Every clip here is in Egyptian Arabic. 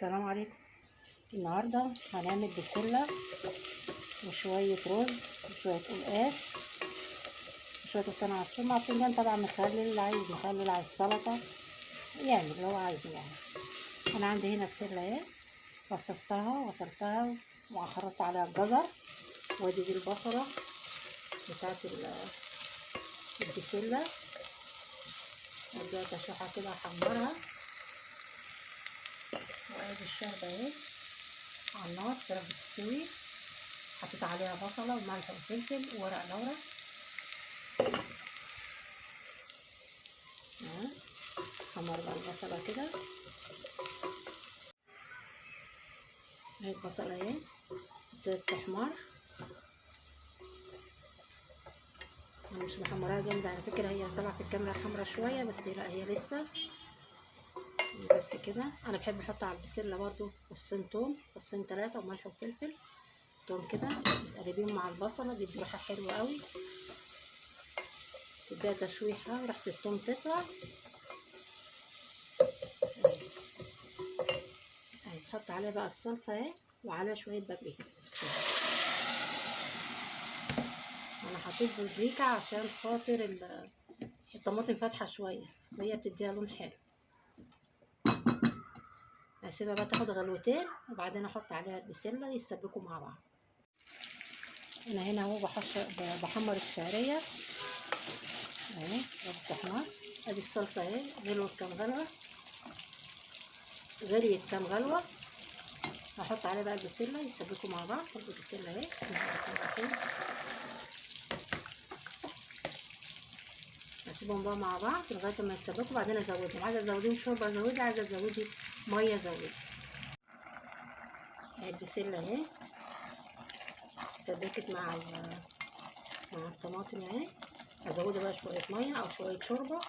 السلام عليكم. النهارده هنعمل بسلة وشوية رز وشوية قلقاس وشوية لسان عصفور مع بتنجان، طبعا مخلل، عايز مخلل، عايز سلطة، يعمل اللي هو عايزه يعني. انا عندي هنا بسلة اهي، فصصتها وغسلتها وخرطت عليها الجزر، وادي دي البصله بتاعت البسله، اديها تشويحه كده احمرها. وادي الشوربة اهي على النار، فراخ بتستوي، حطيت عليها بصله وملح وفلفل وورق لورا. حمر بقى البصله كده، اهي البصله اهي ابتدت تحمر. انا مش محمراها جامد على فكرة، هي طالعه في الكاميرا حمرا شوية بس، لا هي لسه بس كده. انا بحب احط على البسله برضو فصين توم، فصين 3 وملح وفلفل توم كده، متقلبين مع البصله، بيدي ريحه حلوة قوي، تديها تشويحه ريحه التوم تطلع. اهي نحط عليها بقى الصلصه اهي، وعليها شوية بابريكا. بسم الله. انا حطيت بابريكا عشان خاطر الطماطم فاتحة شوية وهي بتديها لون حلو. هسيبها بقى تاخد غلوتين وبعدين احط عليها البسله يتسبكوا مع بعض. انا هنا اهو بحمر الشعرية اهي، بتحمر. ادي الصلصه اهي، غلوت كام غلوه، غليت كام غلوه. هحط عليها بقى البسله يتسبكوا مع بعض. احط البسله اهي، بسم الله الرحمن الرحيم. هسيبهم بقى مع بعض لغاية ما يتسبكوا، بعدين ازودهم. عايزه ازودهم شوربة ازودي، عايزه ازودي مية زودي. اهي البسله اهي اتسبكت مع الطماطم اهي. هزودها بقى شوية مية او شوية شوربة،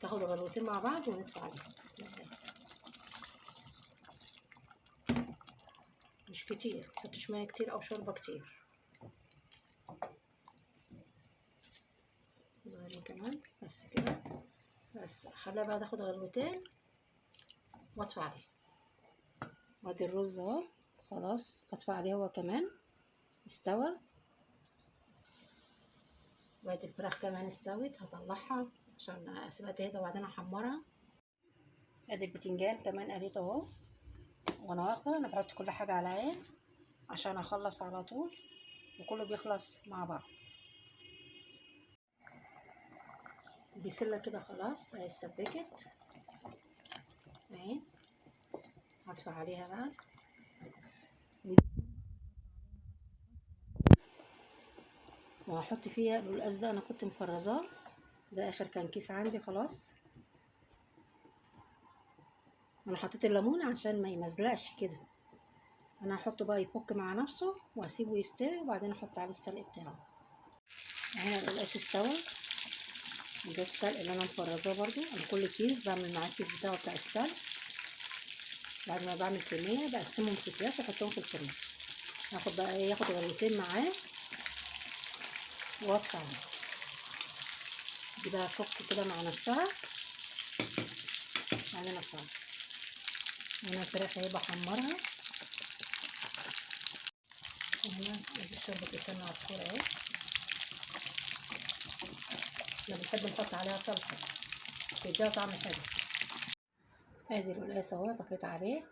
تاخد غلوتين مع بعض ونطفي عليها. بسم الله. مش كتير، متحطش مية كتير او شوربة كتير، صغيرين كمان بس كده. بس خليها بقى تاخد غلوتين واطفي عليه. وادي الرز اهو خلاص، اطفي عليه هو كمان استوى. وادي الفراخ كمان استوت، هطلعها عشان اسيبها تهدى وبعدين احمرها. ادي البتنجان كمان قليته اهو وانا واقفة. انا بحط كل حاجة على عين عشان اخلص على طول، وكله بيخلص مع بعض. البسله كده خلاص اهي اتسبكت اهي، هطفي عليها بقى. وهحط فيها القلقاس ده، انا كنت مفرزاه، ده اخر كان كيس عندي خلاص. انا حطيت الليمون عشان ما يمزلقش كده، انا هحطه بقى يفك مع نفسه واسيبه يستوي، وبعدين احط عليه السلق بتاعه. هنا القلقاس استوى، ده السلق اللي انا مفرزاه برضو. انا كل كيس بعمل معاه الكيس بتاعه بتاع السلق، بعد ما بعمل كمية بقسمهم في اكياس واحطهم في الفريزر. هاخد بقى ايه، ياخد غلوتين معاه واطفي عليه. دي بقى تفك كده مع نفسها، بعدين اطفي. هنا الفراخ اهي بحمرها. هنا ادي شوربة لسان عصفور اهي، احنا بنحب نحط عليها صلصه بتديها طعم حلو. ادي القلقاس اهو طفيت عليه،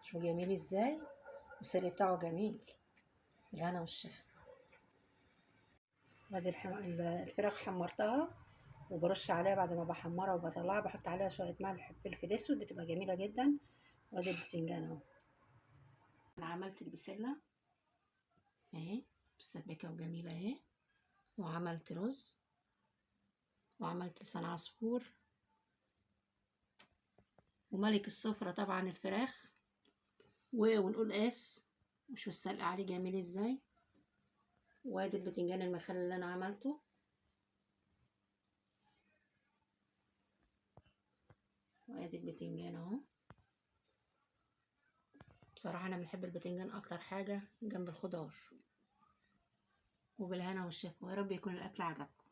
شوفوا جميل ازاي، والسلق بتاعه جميل، بالهنا والشفا. وادي الفراخ حمرتها، وبرش عليها بعد ما بحمرها وبطلعها بحط عليها شوية ملح فلفل اسود، بتبقى جميلة جدا. وادي البتنجان اهو. انا عملت البسله اهي مسبكه وجميلة اهي، وعملت رز، وعملت لسان عصفور، وملك السفرة طبعا الفراخ والقلقاس، وشوف السلق عليه جميل ازاي. وادي البتنجان المخلل اللي انا عملته. وادي البتنجان اهو. بصراحة انا بنحب البتنجان اكتر حاجة جنب الخضار. وبالهنا والشفا، ويا رب يكون الاكل عجبكم.